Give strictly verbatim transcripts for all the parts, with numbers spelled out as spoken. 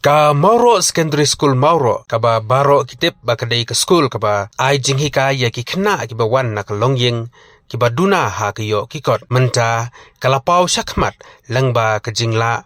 Ka Mawroh Secondary School Mawroh, kaba baroh ki tip ba ka dei ka skul kaba ai jinghikai ïa ki khynnah kiba wan na ka longïing kiba duna ha ka ïoh ki kot, mynta ka la paw shakhmat lyngba ka jinglah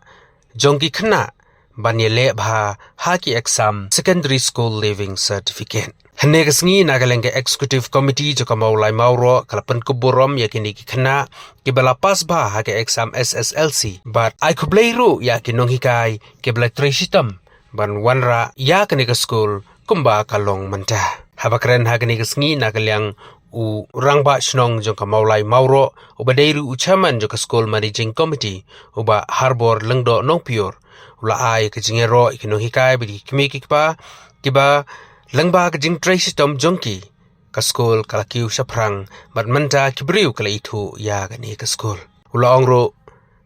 jong ki khynnah ban ïaleh bha ha ki exam Secondary School Leaving Certificate. Hynne ka sngi na ka liang ka Executive Committee jong ka Mawlai Mawroh ka la pynkup burom ïa kine ki khynnah kiba la pass bha ha ka exam S S L C bad ai khublei ruh ïa ki nonghikai kiba la trei shitom ban wanrah ïa kane ka skul kumba ka long mynta. Haba kren ha kane ka sngi na ka liang u rangbah shnong jong ka Mawlai Mawroh uba dei ruh u chairman jong ka skul managing committee, u Bah Harbor Lyngdoh Nongpior, u la ai ka jingïaroh ïa ki nonghikai bad ki kmie ki kpa kiba lyngba ka jingtrei shitom jong ki, ka skul ka la kiew shaphrang bad mynta ki briew ki la ithuh ïa kane ka skul. U la ong ruh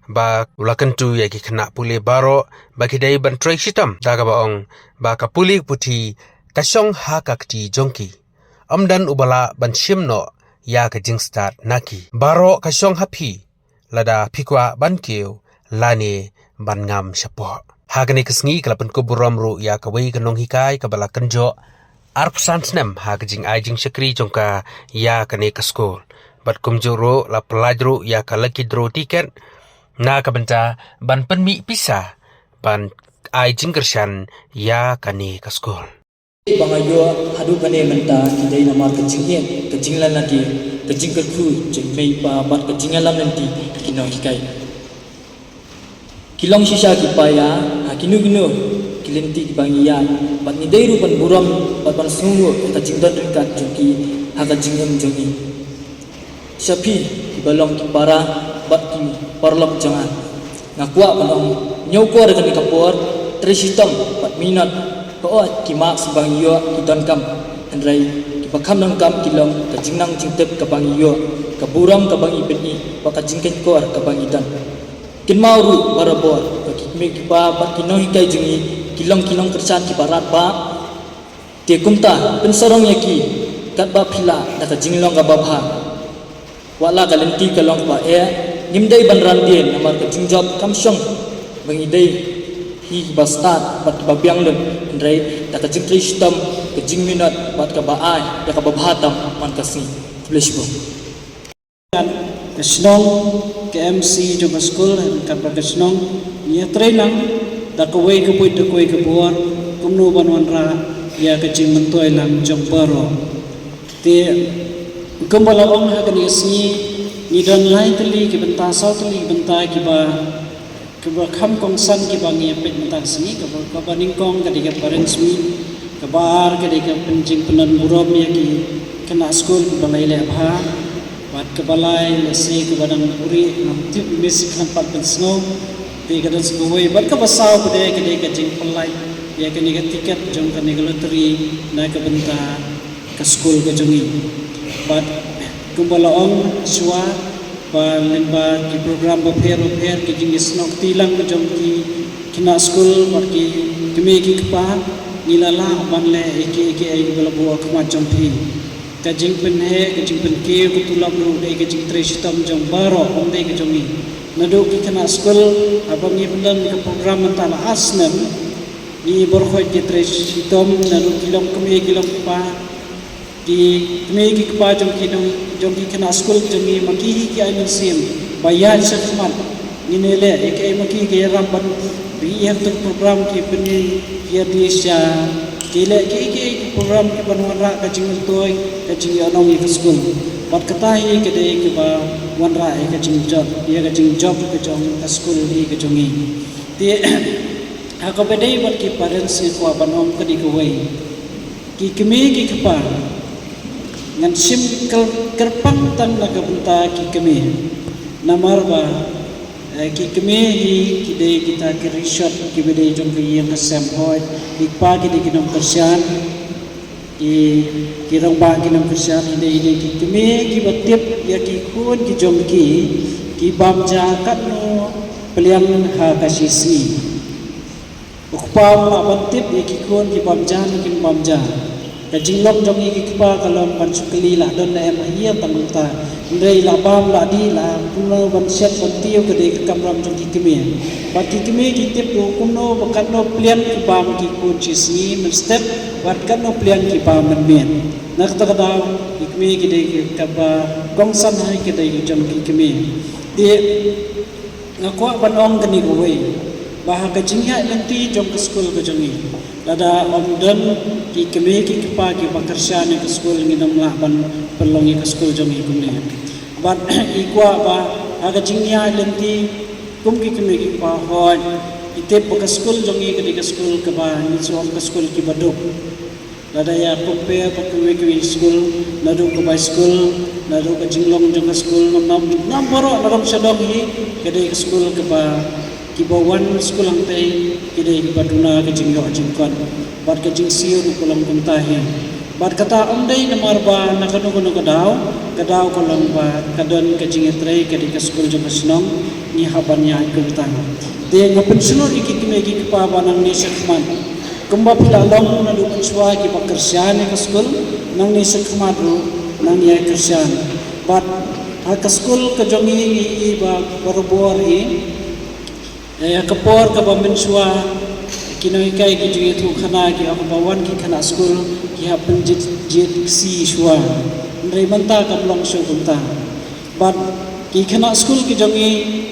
ba u la kyntu ïa ki khynnah pule baroh ba ki dei ban trei shitom da kaba ong ba ka pule puthi ka shong ha ka kti jong ki. Ym don uba lah ban shim noh ïa ka jingstad na ki. Baroh ka shong ha phi, lada phi kwah ban kiew lane ban ngam shapoh. Ha kane ka sngi ka la pynkup burom ruh ïa kawei ka nonghikai kaba la kynjoh arphew san snem ha ka jingai jingshakri jong ka ïa kane ka skul. Bad kumjuh ruh la pyllait ruh ïa ka lucky draw ticket na ka bynta ban pynmih pisa ban ai jingkyrshan ïa kane ka skul. Ba nga ïoh haduh kane mynta ki dei namar ka jingeh, ka jinglan lade, ka jingkyrkhu jong i mei i pa bad ka jingïalam lynti ki nonghikai. Ki long shisha ki paia ha kino kino ki lynti kiba ngi ïaid bad ngi dei ruh ban burom bad ban sngewnguh ïa ka jingdon ryngkat jong ki ha ka jingim jong ngi. Sha phi kiba long ki para bad ki paralok jong nga, nga kwah ban ong, ñiewkor ïa kane ka por, trei shitom bad minot. Hooid, ki marks ba ngi ïoh ki donkam, hynrei kiba kham donkam ki long ka jingnang jingtip kaba ngi ïoh, ka burom kaba ngi pyni bad ka jingkynkoar kaba ngi don. Kynmaw ruh barabor ba ki kmie ki kpa bad ki nonghikai jong ngi ki long ki nongkyrshan kiba radbah. Te kumta pynsarong ïa ki katba phi lah da ka jinglong kaba bha. Wat la ka lynti ka long kaba eh, ngim dei ban ran dien namar ka jingjop kam shong ba ngi dei hi kiba stad bad kiba biang lut, hynrei da ka jingtrei shitom, ka jingminot bad kaba ai ïa kaba bha tam man ka sngi. Khublei shibun. Ka shnong, ka M C jong ka skul, ka, ka shnong, ngi ïatrei lang da kawei ka buit da kawei ka bor kumno ban wanrah ïa ka jingmyntoi lang jong baroh. Te kumba la ong ha kane ka sngi, ngi don lai tylli ki bynta, saw tylli ki bynta kiba kaba kham kongsan kiba ngi ïa peit mynta ka sngi, kaba, kaba nyngkong ka dei ka Parents Meet, kaba ar ka dei ka pynjingpynlong burom ïa ki khynnah skul kiba la ïaleh bha, bad kaba lai lehse kaba dang buhrieh ngam tip, miss khlem pat pynsngew, te ka dang sa kawei, bad kaba saw ka dei, ka dei ka jingpyllait ïa kane ka tiket jong kane ka lottery na ka bynta ka skul ka jong ngi. Bad kumba la ong shuwa ba lyngba ki program bapher bapher, ki jingïasnoh kti lang jong ki khynnah skul bad ki kmie ki kpa, ngi la lah ban leh ïa kiei kiei ba la buh ha khmat jong phi. Ka jingpynheh, ka jingpynkiew ka tulop ruh dei ka jingtrei shitom jong baroh, ym dei ka jong ngi. Naduh ki khynnah skul haba ngi pynlong ka program mynta la ar snem, ngi bor khoit ki trei shitom, naduh ki long kmie ki long kpa, ki kmie ki kpa jong ki nong, jong ki khynnah skul jong ngi, ma ki hi ki ai mynsiem ba ïaid shakhmat. Ngin ïaleh ïa kaei ma ki ki ïarap ban ri ïa ka program, ki pyni, ki ïadie sha, ki leh kiei kiei ki program ki ban wanrah ka jingmyntoi, ka jingïohnong ïa ka skul. Bad kata hi ka dei kaba wanrah ïa ka jingjop, ïa ka jingjop ka jong ka skul hi ka jong ngi. Te ha kaba dei bad ki parents ngi kwah ban ong ka dei kawei. Ki kmie ki kpa, ngan shim kyr-, kyrpang tang na ka bynta ki kmie. Namar ba, eh, ki kmie hi ki dei kita ki rishot kiba dei jong ka ïing ka sem, hooid, ki kpa ki dei ki nongkyrshan, ki, ki rangbah ki nongkyrshan, ki dei, ki dei ki kmie kiba tip ïa ki khun ki jong ki, ki bam ja katno pliang ha ka shi sngi. U kpa u lah ban tip ïa ki khun ki bam ja ne kim bam ja. Ka jinglong jong ngi ki kpa ka long ban shu kylli la don ne em ha ïing tang mynta. Hynrei la bam la dih la kumno ban shet ban tiew ka dei ka kamram jong ki kmie. Bad ki kmie ki tip ruh kumno ba katno pliang ki bam ki khun shi sngi mynstep bad katno pliang ki bam mynmiet. Na kata ka daw ki kmie ki dei kaba kongsan ha ka dei jong ki kmie. Te nga kwah ban ong kane kawei ba ha ka jingïaid lynti jong ka skul ka jong ngi, lada ym don ki kmie ki kpa kiba kyrshan ïa ka skul ngin ym lah ban pynlong ïa ka skul jong ngi kumne. Bad i kwah ba ha ka jingïaid lynti kum ki kmie ki kpa, hooid, i tip ba ka skul jong ngi ka dei ka skul kaba ngi shu ong ka skul kiba duk. Lada ïa compare bad kiwei kiwei skul, naduh ka bai skul, naduh ka jinglong jong ka skul, nam nam nam baroh na ram sha dong hi, ka dei ka skul kaba, kiba wan skul hangtei ki dei kiba duna ka jingïoh jingkot bad ka jingsiew ruh ka long kumta hi. Bad kata ym dei namar ba na kano kano ka daw, ka daw ka long ba ka don ka jingïatrei ka dei ka skul jong ka shnong, ngi hap ban ïaid kumta. Te nga pynshlur ïa ki kmie ki kpa ba nangne shakhmat kumba phi la long naduh mynshuwa kiba kyrshan ïa ka skul, nangne shakhmat ruh nang ïai kyrshan. Bad ha ka skul ka jong ngi ngi i ba barabor hi, eh, ha ka por kaba mynshuwa ki nonghikai ki jingïathuhkhana ki ong ba wan ki khynnah skul ki hap pynjied jied ksi shuwa. Hynrei mynta kam long shuh kumta. Bad ki khynnah skul ki jong ngi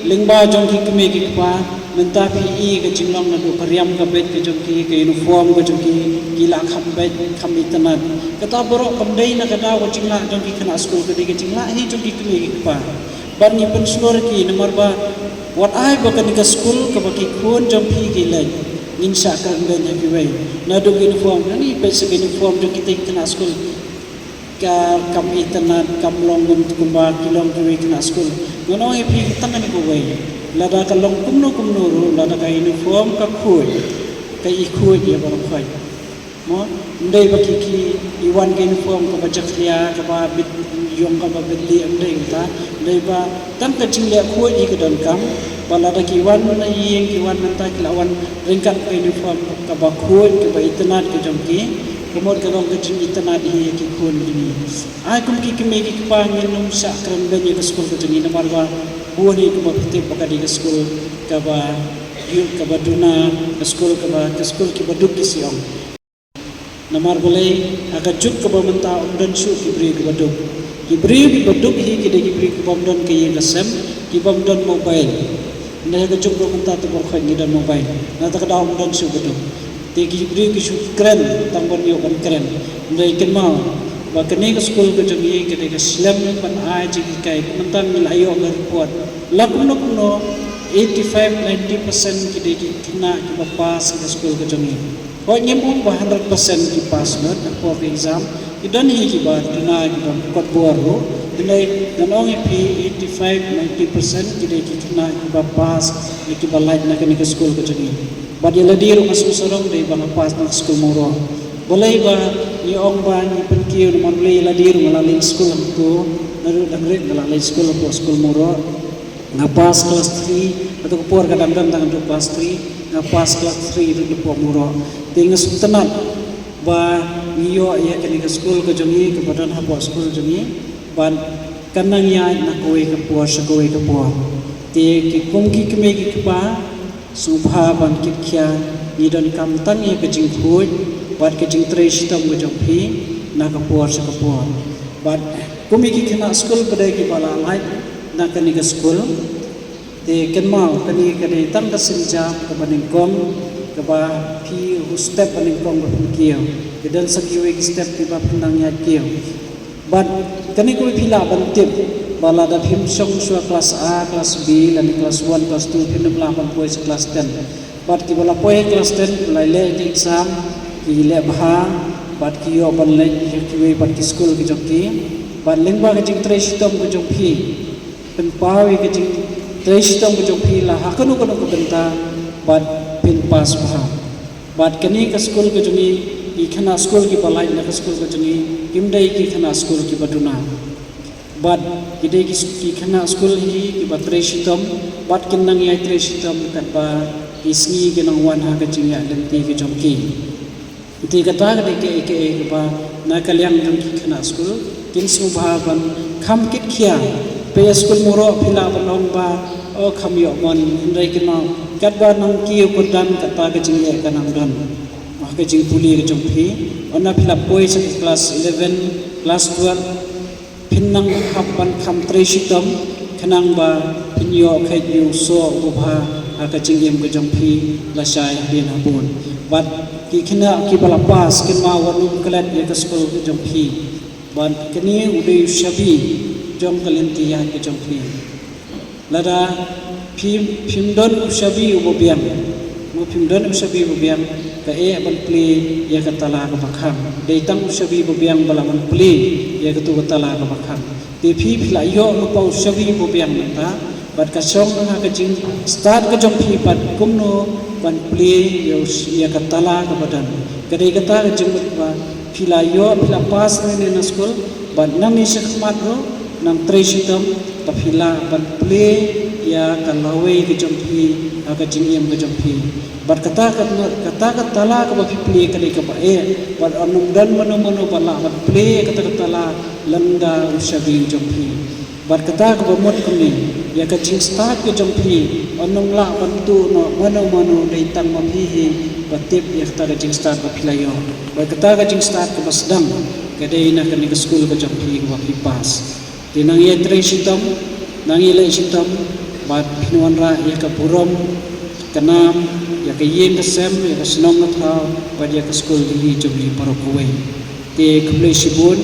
lyngba jong ki kmie ki kpa, mynta phi i ka jinglong naduh ka riam ka beit ka jong ki, ka uniform ka jong ki, ki la kham beit kham itynnad. Kata baroh kam dei na ka daw ka jinglah jong ki khynnah skul, ka dei ka jinglah hi jong ki kmie ki kpa. Bad ngi pynshlur ïa ki namar ba wat ai ba kane ka skul kaba ki khun jong phi ki leit, ngin shah kren beiñ ha kiwei. Naduh ka uniform, ngi peit sa ka uniform jong kita ki khynnah skul, ka kam itynnad, kam long kumba ki long kiwei khynnah skul. Ngan ong ïa phi tang kane kawei, lada ka long kumno kumno ruh, lada ka uniform ka khuid, ka i khuid ïa baroh khoit. Mo, ym dei ba ki ki i wan ka uniform kaba jakhlia, kaba bit ïong, kaba bit lieh, ym dei kumta. Ym dei ba tang ka jingleh khuid hi ka donkam, ba lada ki wan na ïing, ki wan mynta ki la wan ryngkat ka uniform kaba khuid, kaba itynnad ka jong ki, ka mut ka long ka jingitynnad hi ïa ki khun ki ni. Ai kum ki kmie ki kpa ngin ym shah kren beiñ ïa ka skul ka jong ngi namar ba bun hi kumba phi tip ba ka dei ka skul kaba ïuh kaba duna, ka skul kaba, ka skul kiba duk ki shu ong. Namar balei, ha ka juk kaba mynta ym don shuh ki briew kiba duk. Ki briew kiba duk hi ki dei ki briew kibym don ka ïing ka sem, kibym don mobile. Hynrei ha ka juk kaba mynta te baroh khoit ngi don mobile. Na kata ka daw ym don shuh ba duk. Te ki briew ki shu kren tang ban ïoh ban kren. Hynrei kynmaw ba kane ka skul ka jong ngi ka dei ka slem ban ai jinghikai. Mynta ngi la ïoh ka report, la kumno kumno eighty five ninety percent ki dei ki khynnah kiba pass ha ka skul ka jong ngi. Hooid, ngim ong ba hundred percent ki pass lut ha por ka exam. Ki don hi kiba duna, kiba kot bor ruh. Hynrei ngan ong ïa phi, eighty five ninety percent ki dei ki khynnah kiba pass, ne kiba lait na kane ka skul ka jong ngi. Bad ïa lade ruh nga sngewsarong dei ba nga pass na ka skul Mawroh. Balei ba ngi ong ba ngi pynkiew, namar balei ïa lade ruh nga la leit skul hangto, naduh dang rit nga la leit skul hapoh skul Mawroh. Nga pass class three, hato ka por ka dang don tang haduh class three, nga pass class three ruh hapoh Mawroh. Te nga sngewtynnad ba ngi ïoh ïa kane ka skul ka jong ngi, kaba don hapoh skul jong ngi, bad kan nang ïaid na kawei ka por sha kawei ka por. Te ki kum ki kmie ki kpa, sngewbha ban kit khia, ngi donkam tang ïa ka jingkhuid bad ka jingtrei shitom ka jong phi na ka por sha ka por. Bad kum ïa ki khynnah skul pat de kiba la lait na kane ka skul, te kynmaw kane ka dei tang ka sienjam kaba nyngkong kaba phi, u step ba nyngkong ba phin kiew. Ki don sa kiwei ki step kiba phin nang ïaid kiew. Bad kane kawei phi lah ban tip ba lada phim shong shuwa class A, class B, lane class one, class two, phin ym lah ban poi sha class ten. Bad kiba la poi class ten, kiba la leh ïa ki exam, ki leh bha, bad ki ïoh ban leit ïa kiwei pat ki skul ki jong ki. Bad lyngba ka jingtrei shitom ka jong phi, pynpaw ïa ka jingtrei shitom ka jong phi la ha kano kano ka bynta, bad phin pass bha. Bad kane ka skul ka jong ngi, ki khynnah skul kiba lait na ka skul ka jong ngi, kim dei ki khynnah skul kiba duna. Bad ki dei ki, ki khynnah skul hi kiba trei shitom, bad kin nang ïai trei shitom katba ki sngi ki nang wan ha ka jingïaid lynti ka jong ki. Te kata ka dei kaei kaei kaba na ka liang jong ki khynnah skul kin sngewbha ban kham kit khia. Phi ïa skul mroh phi lah ban ong ba, o kham ïoh mon, hynrei kynmaw katba nang kiew kyrdan kata ka jingeh ka nang don. Ha ka jingpule ka jong phi, ynda phi la poi sha ka klas eleven, klas twelve, phin nang hap ban kham trei shitom khnang ba phin ïoh kheit ïa u soh uba bha ha ka jingim ka jong phi lashai hadien habud. Bad ki khynnah kiba la pass, kynmaw wat nym klet ïa ka skul ka jong phi. Bad kane u dei u shabi jong ka lynti ïaid ka jong phi. Lada phim, phim don u shabi uba biang, mo, phim don u shabi uba biang, ka eh ban plie ïa ka tala kaba khang. Dei tang u shabi uba biang ba lah ban plie ïa katu ka tala kaba khang. Te phi, phi la ïoh lypa u shabi uba biang mynta, bad ka shong ha ka jingstad ka jong phi bad kumno ban plie ïa u sh-, ïa ka tala kaba don. Ka dei kata ka jingmut ba phi la ïoh, phi la pass nangne na skul, bad nangne shakhmat ruh nang trei shitom ba phi lah ban plie ïa ka lawei ka jong phi ha ka jingim ka jong phi. Bad kata ka, kata ka tala kaba phi plie ka dei kaba eh, bad ym don mano mano ba lah ban plie ïa kata ka tala lymda u shabi jong phi. Bad kata kaba mut kumne, ïa ka jingstad ka jong phi, ym lah ban tuh noh mano mano, dei tang ma phi hi ba tip ïa kata ka jingstad ba phi la ïoh. Bad kata ka jingstad kaba sdang ka dei na kane ka skul ka jong phi kaba phi pass. Te nang ïatrei shitom, nang ïaleh shitom, bad phin wanrah ïa ka burom, ka nam, ïa ka ïing ka sem, ïa ka shnong ka thaw, bad ïa ka skul hi jong ngi baroh kawei. Te khublei shibun.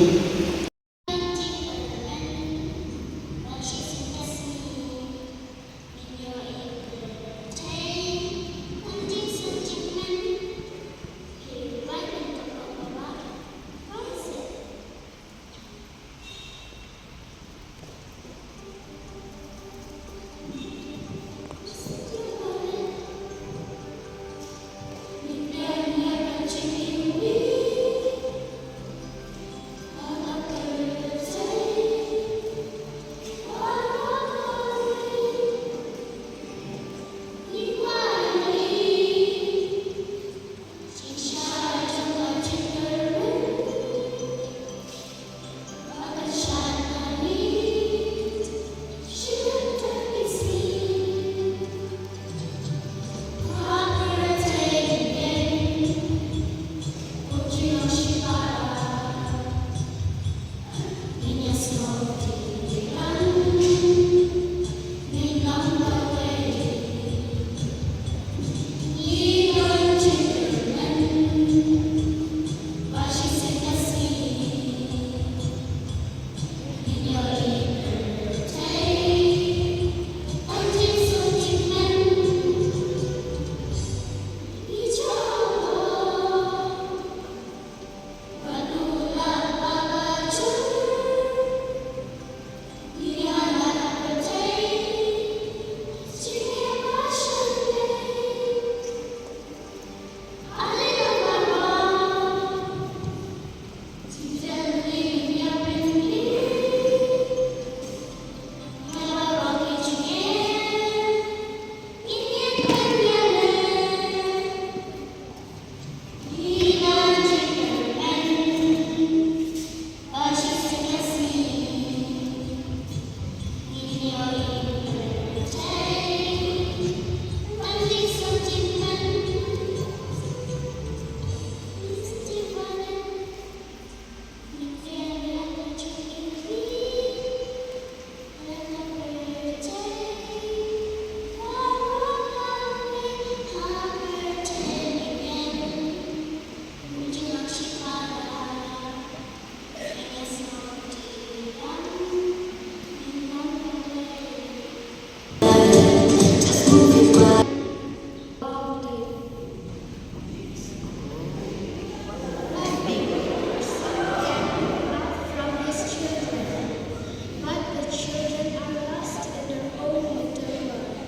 But the children are lost in their own little world.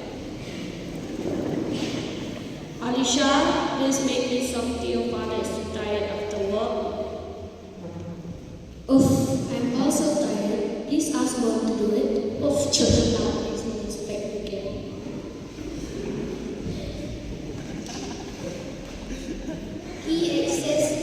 Alisha, please make me some tea. Your father is too tired after work. Oof, I'm also tired. Please ask mom to do it. Oof, children nowadays, no respect again. He exists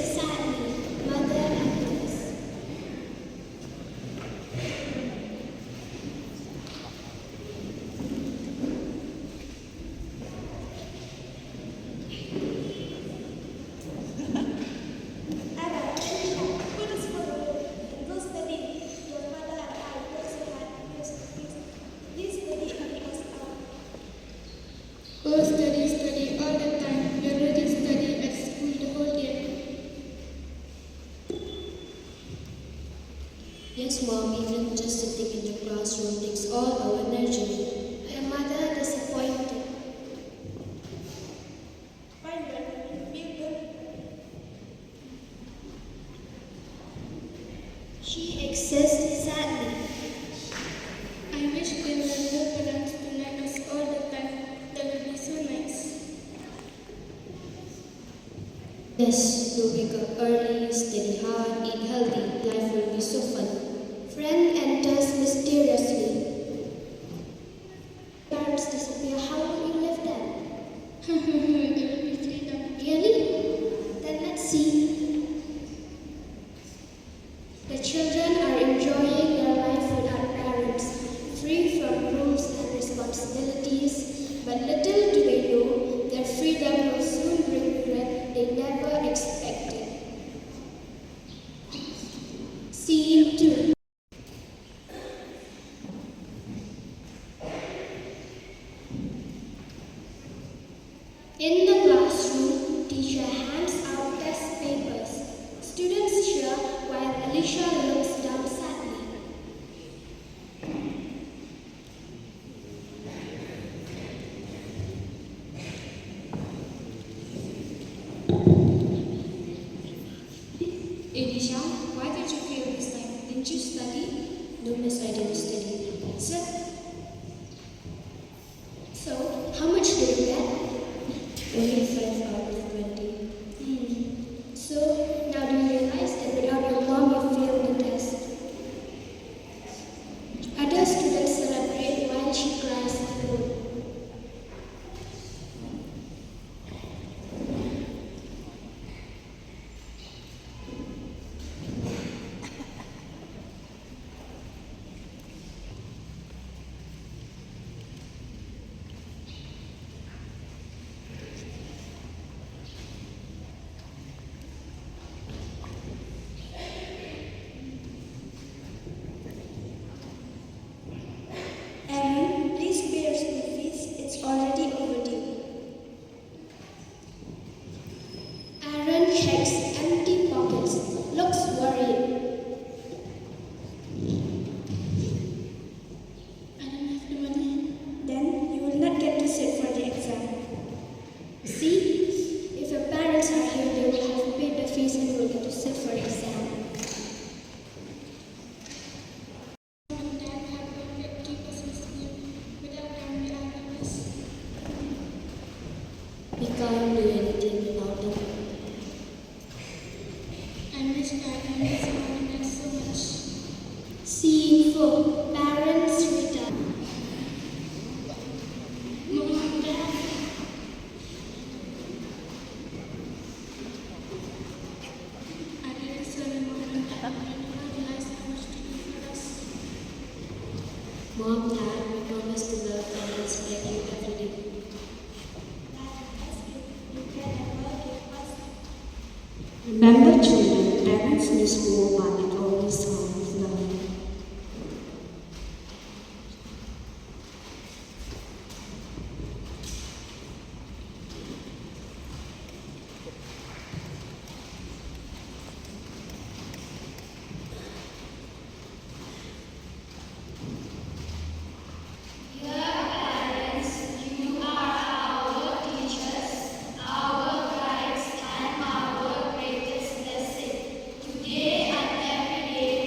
Yes, Mom, even just sitting in the classroom takes all our energy. Her mother disappointed. Fine, well, you feel good. She exists sadly. I wish there were more parents to like us all the time. That would be so nice. Yes, do wake up early, study hard, eat healthy. Life will be so fun. Friend enters mysteriously. Parents disappear. How will you live then? It will be freedom. Really? Then let's see. The children are enjoying their life without parents, free from rules and responsibilities, but little do they know their freedom will soon bring regret they never expected. Scene two. In the classroom, teacher hands out test papers. Students cheer while Alicia looks down sadly. Alicia, why did you fail this time? Didn't you study? No, miss, I didn't study. Sit. So, how much did you get? Only five out of twenty. Hmm. So, now do you realize that without your mom, you failed the test? Other students celebrate while she cries alone. Aaron, please pay your school fees. It's already overdue. Aaron checks empty pockets, looks worried. I don't have the money. Then you will not get to sit for the exam. See, if your parents are here, they will have paid the fees and you will get to sit for the exam. Mom and Dad have worked to keep us in school. Without them, we are helpless. We can't do anything without them. I miss Dad. I miss Mom and Dad so much. Scene four. Parents return. Mom and Dad. I really sorry, Mom and Dad. I never realized how much you do for us. Mom, Dad, we promise to love and respect you every day. Remember, children, parents miss home, but it always comes love. Dear parents, you are our teachers, our guides, and our greatest blessing. Today and every day